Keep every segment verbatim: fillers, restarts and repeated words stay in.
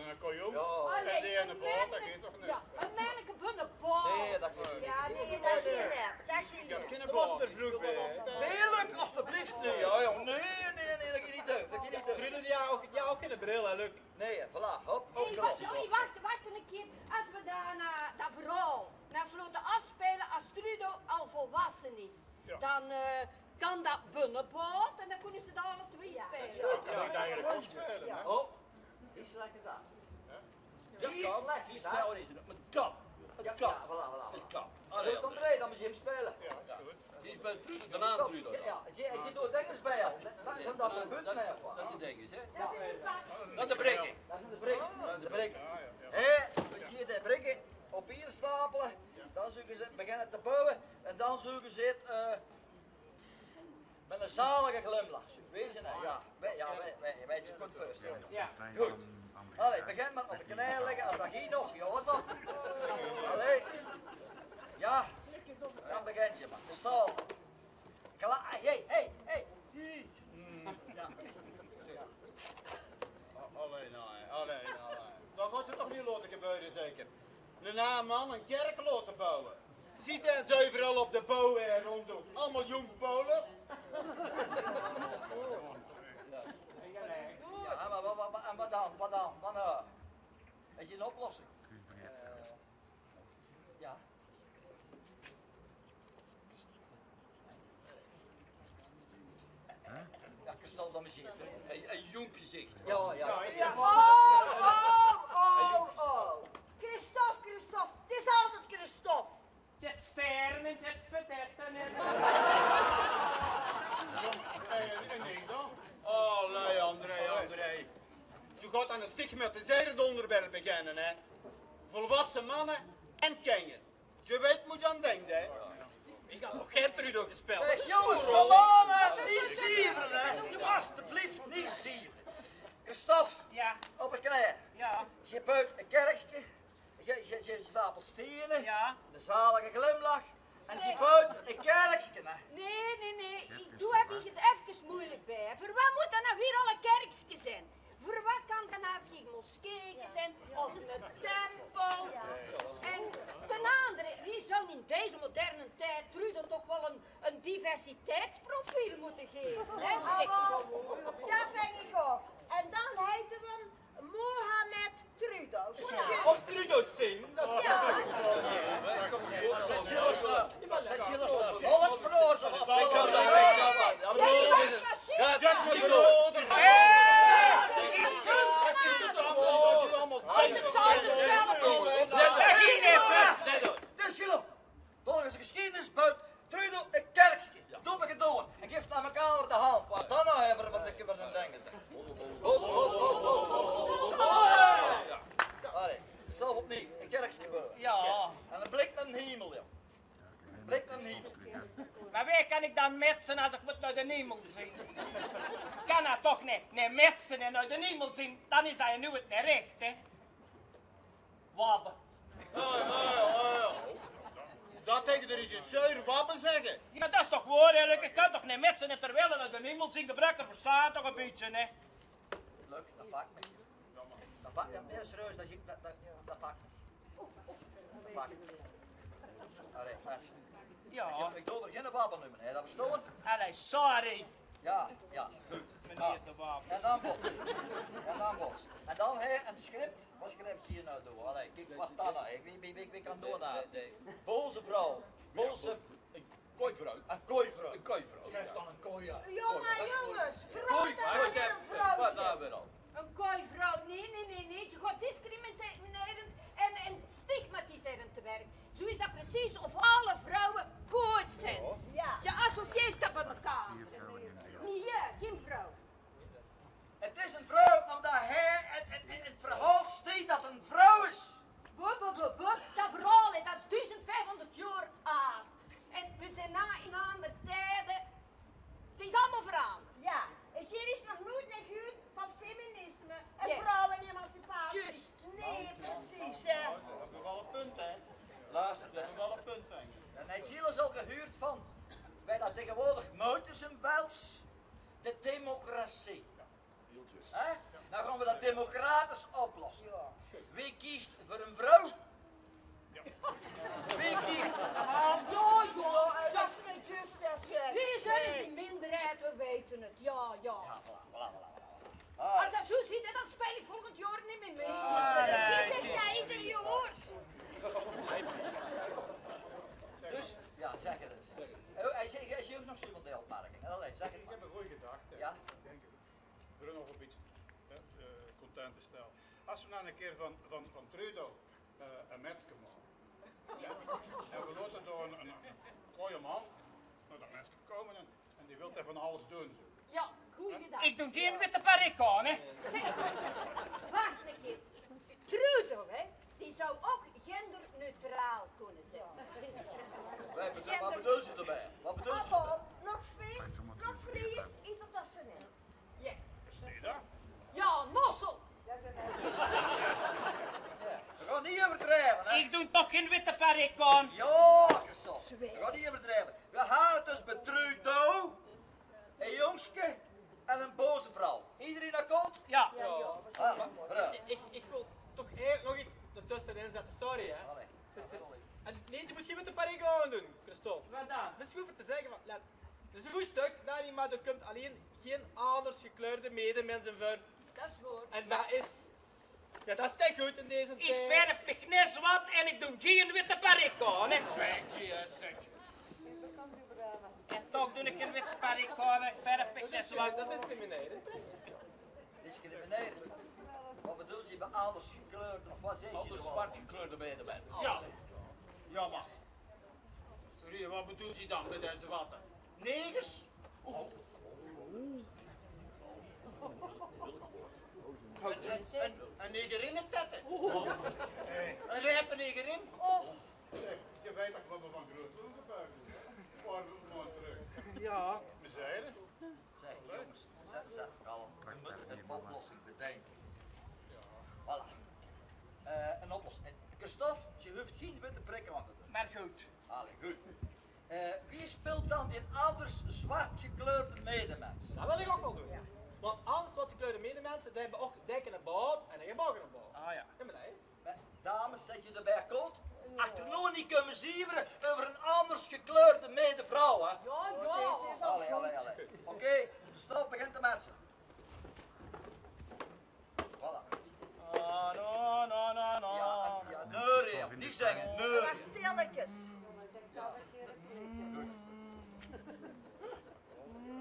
en 'ne kojong. Jao. En die en 'ne boot, dat geit toch neet? Jao, 'n menneke van de boot. Nae, dat geit neet. Jao, nae, dat geit neet. Dat geit neet. Gein boot. Nae, Luc, alstublieft neet. Jao, jao, nae, nae, nae, dat geit neet door. Dat geit neet door. Trude, die haet ouch, die haet ouch geine bril, hè, Luc? Nae, voilà, hop, opgelos. Hey, wach, wach, wach 'ne kier. Es v'r dan, eh, dat verhaol, es v'r 't laote aafspeule, es Trudo al volwasse is, dan, eh, kan dat binne boot en dan kinne ze dat alle twee speule. Dat kan ich eigelik ouch speule, hè? Oh, die is lekker gedaan. Die is lekker gedaan. Jao, jao, voilà, voilà, voilà. Good, André, dan mót geer 'm speule. Jao, is good. Die is bie Trudo, de naam Trudo. Jao, jao, die, die doot dinges bie, hè. Dat is de dinges, hè? Dat zeen de brigge. Dat zeen de brigge. Hè, v'r zeen de brigge op ein stapele. Dan zeuke ze 't beginne te bouwe. En dan zeuke ze 't, eh, mit 'ne zalige glimlach. Weit geer, hè? Jao, weit, jao, weit, weit, weit geer, good veurstelle. Jao. Good. Allee, begin mer op de kneje ligke, es dat geit nog, jao toch? Allee. Jao, dan begint geer mer. De staol. Klaor, hey, hey, hey. Jao. Allee, noe, allee, noe. Dat gaot ze toch neet laote gebeure, zeker? Daonao man 'n kèrk laote bouwe. Zuut geer 't euveral op de bouw, hè, róndjóm? Allemaol jónk Poule. Jao, mer wa-, wa-, wa-, en wat dan? Wat dan? Wat, eh, is 'n oplossing? Eh, jao. Jao, Christophe, dan mesjiens. Hey, ein jónk gezich. Jao, jao. Jao, oh, oh, oh, oh. Christophe, Christophe. 't Is altied Christophe. Zet sterren en zet verdetten en... Hey, en, en dink dan. Allee, André, André. Doe gaot aan de stigmatiserende óngerwerp beginne, hè. Volwasse manne en kinjer. Doe weits, mót aan dinke, hè. Ich höb nog gein Trudo gespeld. Zeg, jónges, kom aan, hè. Neet ziere, hè. Alstublieft, neet ziere. Christophe, op de kneje. Jao. Geer bout e kerkske. Geer, geer, geer stapelt steene. Jao. De zalige glimlach. En geer bout e kerkske, hè. Nae, nae, nae. Ich, doe höbs 't efkes meujelik bie. Veur waat mót dat noe weer al e kerkske zeen? Veur waat kan dat noe gein moskee zeen of 'ne tempel? En ten andere, veer zouwe in deze moderne tied Trudo toch waal 'n, 'n diversiteitsprofiel mótte geve, hè? Jao, dat vinj ich ouch. En dan heite v'r 'm Mohamed Trudo. Of Trudo Singh. Dat is... Jao. Dat is toch good zo. Volksverdorie. Dus Gilo, volges de gesjiedenis boewt Trudo e kerkske. Doe höb ich 't door. En gif dan mekaar de hand. Wat dan nog effe wat ich van zoe'n ding. Ho, ho, ho, ho, ho, ho. Allee, zelf opnuuj. E kerkske boewe. Jao. En 'ne blik nao d'n hiemel, jao. Blik nao d'n hiemel. Mer wie kan ich dan mitse es ich mót nao d'n hiemel zeen? Kan det toch neet, neet mitse en nao d'n hiemel zeen? Dan is det noe neet rech, hè? Wabbe. Jao, jao, jao, jao. Det taenge de regisseur wabbe zègke? Jao, det is toch waor, hè? Ich kan toch neet mitse en terwiel nao d'n hiemel zeen? Gebrek van verstaon toch e bietje, hè? Leuk, det pak ich. Det pak ich, jao, serieus, det, det, det, det pak ich. Det pak ich. Allee, mins. Jao. Ich doon d'r geine wabbe neume, hè, det verstaon? Allee, sorry. Jao, jao, good. Meneer de Wabbe. En dan Bos. En dan Bos. En dan, hè, e script. Wat sjrief ich hie noe door? Allee, kiek, wat dan noe? Ich, wie, wie, wie, wie kan doon dan? Boze vrouw. Boze Kooivrouw. Ein kooivrouw. Ein kooivrouw. Sjrief dan ein kooi, jao. Jao, mer jónges, vrouw, det is ein vrouw. Ein kooivrouw. Nae, nae, nae, nae. Ze gaon discriminerend en, en stigmatiserend te werk. Zoe is det precies of alle vrouwe kooi zeen. Jao. Ze associeert det mit mekaar. Nae, gein vrouw. 't Is ein vrouw, ómdet hae in, in, in 't verhaol steit det 't ein vrouw is. Boe, boe, boe, boe. Det verhaol, hè, det is duizend vijfhonderd jaor aad. En veer zeen noe in anger tieje. 't Is allemaol verangerd. Jao, ich höb nog noeit neet gehuurd van feminisme en vrouwenemancipatie. Juist. Nae, precies, hè. Jao, det is waal e punt, hè. Loester, det is waal e punt, dink ich. En hae zeen al gehuurd van, wie det taengewoordig meute in Belsj, de democratie. Hè? Dan gaon v'r det democratisch oplosse. Wae kiest veur ein vrouw? Wae kiest veur ein man? Jao, jao, zèk. Veer zeen de minderheid, veer weite 't. Jao, jao. Jao, voilà, voilà, voilà, voilà. Ah. Es det zoe zit, dan speel ich volgend jaor neet mieë mei. Ah, nae. Zèk det eder jaor. Dus, jao, zèk 't ins. Oh, hae zaet, hae zaet nog zoe van de opmerking. Allee, zèk 't mer. Ich höb ein gooj gedachte. Jao? Bruno, ein bietje, hè, eh, content te stelle. Es v'r noe ein kier van, van, van Trudo, eh, ein mitske make. Jao? En v'r laote dao ein, ein, ein kooie man nao det mitske kómme en, en dae wilt d'r van alles doon. Jao, gooj gedachte. Ich doon gein witte parik aan, hè. Zèk, wach ein kier. Trudo, hè, die zou ouch genderneutraal kónne zeen. Waat bedoel, waat bedoels se daobie? Waat bedoels se? Allemaol, nog Fries, nog Fries, iets d'r tösse in. Jao. Is die dan? Jao, Mossel. Jao, v'r gaon neet euverdrieve, hè? Ich doon toch gein witte parik aan. Jao, Christophe, v'r gaon neet euverdrieve. V'r hawwe 't dus bie Trudo, ein jóngske en ein boze vrouw. Ederein akkoord? Jao. Jao, jao. Ah, bra. Ich, ich wil toch eigelik nog iets d'r tösse in zètte, sorry, hè. Allee. Dus, dus, en nae, doe mós gein witte parik aan doon, Christophe. Waat dan? Det is good veur te zègke van, let, det is ein good stök, Dani, mer d'r kump allein gein anders gekleurde medemins in veur. Det is waor. En det is, jao, det is neet good in deze tied. Ich verf mich neet zwart en ich doon gein witte parik aan, hè. En toch doon ich gein witte parik aan, ich verf mich neet zwart. Det is discriminerend. Discriminerend? Waat bedoels se bie anders gekleurde, of waat zaes se? Anders zwart gekleurde medemins. Jao. Jao, mer sorry, waat bedoels se dan mit deze watte? Negers? En, en, en negerinnetette? Ein rijpe negerin? Zèk, geer weit toch waat v'r van Groot Loegebuik doon, hè? Ein paar maond trök. Jao. Mezeer. Zèk, jónges, zèt ins effe kalm. V'r mótte ein oplossing bedinke. Voilà. Eh, ein oplossing. Eh, Christophe, se hoofs gein witte parik aan te doon. Mer good. Allee, good. Eh, wae speelt dan dae anders zwart gekleurde medemins? Det wil ich ouch waal doon. Jao. Want anders zwart gekleurde medemins, die höbbe ouch dikke baord en ein gebaggerde baord. Ah, jao. Jao, mer det is Mer, dames, zeet geer d'rbie akkoord? Achternoe neet kómme zievere euver ein anders gekleurde medevrouw, hè? Jao, jao. Allee, allee, allee. Oké, de straf begint te mitse. Voilà. Ah, no, no, no, no. Jao, jao, nae, jao. Neet zègke, nae. Mer stillekes.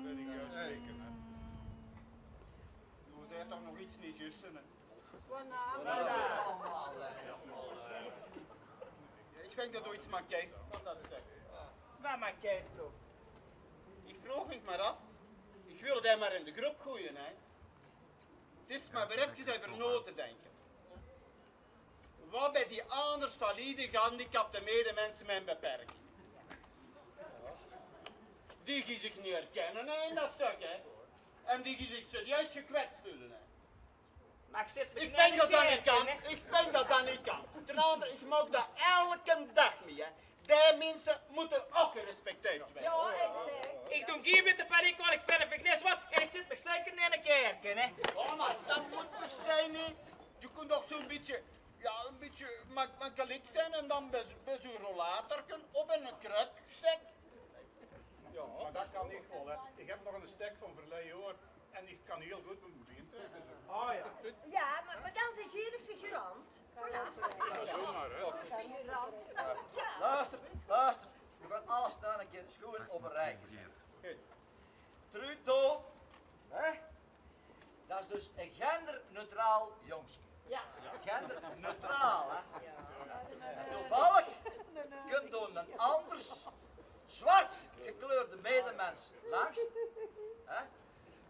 Religieus teken, hè. Doe zeet toch nog iets neet juus, hè? Ich vinj det doe iets mankeert van det stök. Waat mankeert toch? Ich vroog mich mer aaf. Ich wil det mer in de groep goeie, hè. 't Is mer veur efkes euver nao te dinke. Waat bie die angers valide, gehandicapte medeminse mit ein beperking? Die die zich neet herkinne, hè, in det stök, hè. En die die zich serieus gekwets veule, hè. Mer ich zit mich Ich neet vinj det det neet kan. Hè? Ich vinj det det neet kan. Ten andere, ich maak det elken daag mei, hè. Die minse mótte ouch gerespecteerd waere. Jao, echt, hè. Ich doon gein witte parik aan, ich verf mich neet zwart en ich zit mich zeker neet in ein kerke, hè. Oh, mer det mót per se neet. Doe kóns toch zoe'n bietje, jao, ein bietje mak-, makkelijk zeen en dan bie, bie zoe'n rollatorke op ein kruk zit. Jao, mer det kan ich waal, hè. Ich höb nog ein stök van verleie jaor. En ich kan hiel good mien been trèkke, zo. Oh jao. Jao, mer, mer dan zit geer ein figurant. Voilà. Jao, zomaar, hè. Ein figurant. Jao. Loester, loester. Veer gaon alles nog ein kier sjoean op ein rij zètte. Good. Trudo, hè? Det is dus ein genderneutraal jóngske. Jao. Genderneutraal, hè? Jao. En toevallig kump dan ein anders zwart gekleurde medemins langs, hè?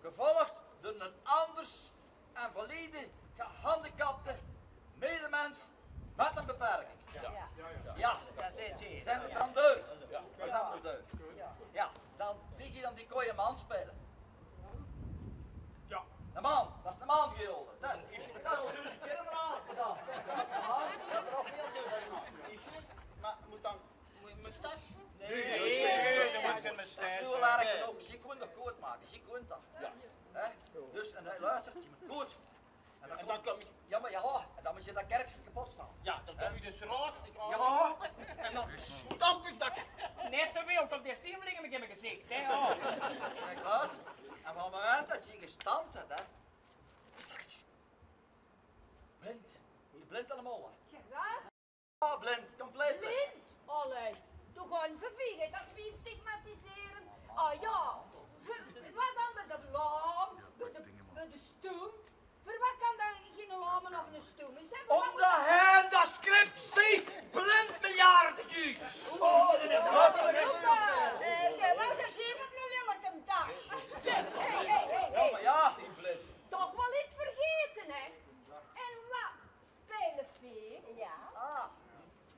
Gevolg door ein anders invalide, gehandicapte medemins mit ein beperking. Jao. Jao. Zeen v'r dan deur? Jao. Zeen v'r deur? Jao, dan, wie gaon v'r dan die kooie man speule? Jao. De man, det is de man, Gilde. Det is de man. Mer mót dan Moustache? Nae, nae, nae, nae, nae, nae, nae. Zoe erg nog. Zie kónt toch good make, zie kónt det. Jao. Hè? Dus, en hae loestert, zie mót good. En dan kóm ich, jao, mer jao, en dan mót se det kerkske kepot staon. Jao, dan kóm ich dus raas, ich gaon ope en dan stamp ich det. Neet te väöl, dan die stiemlinge in mien gezich, hè. Oh. Kijk, loester. En van 't moment det se gestamp höbs, hè. Blind. Blind allemaol, hè. Jao. Oh, blind, compleet blind. Blind? Allee, doe gaon v'r veilig, det is wie stigmatiseren. Ah jao, veur, waat dan mit de laam, mit de, mit de stoem? Veur waat kan dan geine laame of eine stoem? Is det... Ómdet hae det script stiew blind miljarde juus. Oh, det is... Eh, waat is 't hie mit eine lilleke dag? Hey, hey, hey, hey. Jao, mer jao. Toch waal get vergaete, hè? En waat Speule veer? Jao. Ah,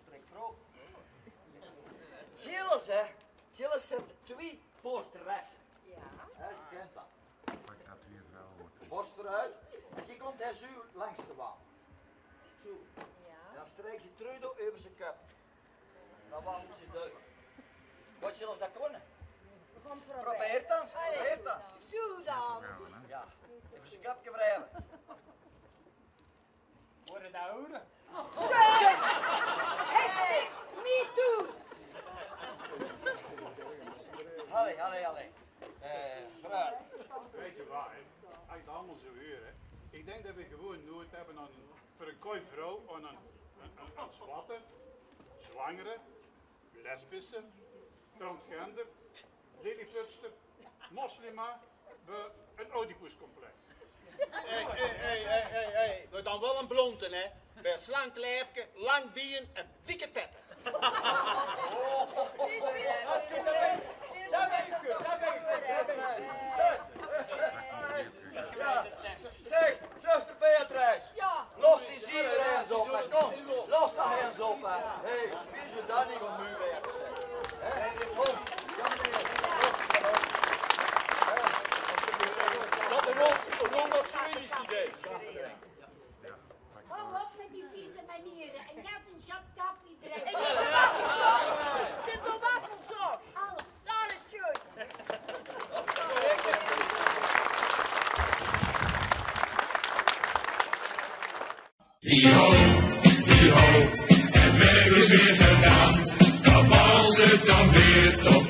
spreek vrouw. Gilles, hè. Gilles haet twie porteresse. Jao. Hè, geer kènt det. Borst veuroet. En zie kump hie zoe langs de wand. Zoe. Jao. En dan strijk ze Trudo euver zien kop. Dan wandelt ze door. Waat zölle v'r dan doon? Probeer 't ins, probeer 't ins. Zoe dan. Jao, effe zien köpke wrijve. Hoor je dat, hoor? Hashtag MeToo. Allee, allee, allee. Eh, vrouw. Wèt geer waat, hè? As ich 't allemaol zoe huur, hè. Ich dink det v'r gewoon nood höbbe aan, veur ein kooi vrouw, aan ein, ein, ein, ein zwatte, zwangere, lesbische, transgender, liliputster, moslima, bie ein Oedipuscomplex. Hey, hey, hey, hey, hey, hey. Mer dan waal ein blonde, hè. Bie ein slank laefke, lang been en dikke tètte. Zeg, zuster Beatrice. Jao. Los die ziever ins op, hè. Kóm, los dao ins op, hè. Hey, wie is 't dan neet om u weer te zègke? Hè? Kóm. Dat de rond, rond dat zoe is, idee. Hou op mit die vieze maniere en gaot ein zak kaffie drinke. Zit op waffels op. Alles. Alles good. Hi ho, hi ho, het werk is weer gedaan. Dan was het dan weer toch